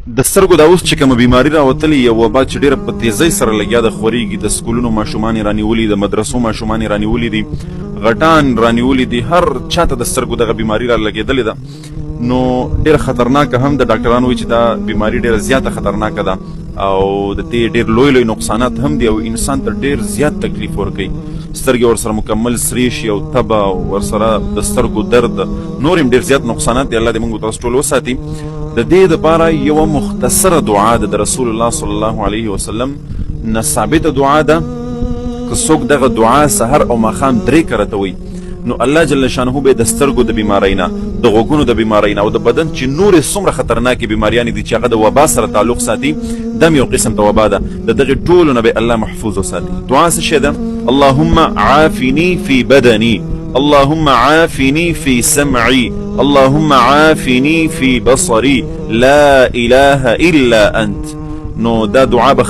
د سترګو دا اوس چې کومه بیماري راوتلې، یو وبا چې ډېره په تیزۍ سره لګیا ده خورېږي، د سکولونو ماشومان یې رانیولي، د مدرسو ماشومان یې رانیولي دي، غټان رانیولي دي، هر چاته د سترګو دغه بیماري را لګېدلې ده. نو ډېره خطرناکه هم ده، ډاکټران وایي چې دا بیماري ډېره زیاته خطرناکه ده او د دې ډېر لوی لوی نقصانات هم دي او انسان ته ډېر زیات تکلیف ورکوي. سترګې ورسره مکمل سرې شي او تبه او ورسره د سترګو درد، نور هم ډېر زیات نقصانات دي. الله دې موږ تاسو ټول وساتي. د دې لپاره یوه مختصره دعا ده د رسول الله صلی الله علیه وسلم نه ثابته دعا ده. که څوک دغه دعا سحر او ماښام درې کرته وایي نو الله جل شانه به د سترګو د بیمارۍ نه، د غوږونو د بیمارۍ نه او د بدن چې نورې څومره خطرناکې بیماریانې دي چې هغه د وبا سره تعلق ساتي، دا هم یو قسم ته وبا ده، د دغې ټولو نه به الله محفوظ وساتي. دعا څه شی ده؟ اللهم عافني في بدني، اللهم عافني في سمعي، اللهم عافني في بصري، لا اله الا انت. نو دا دعا به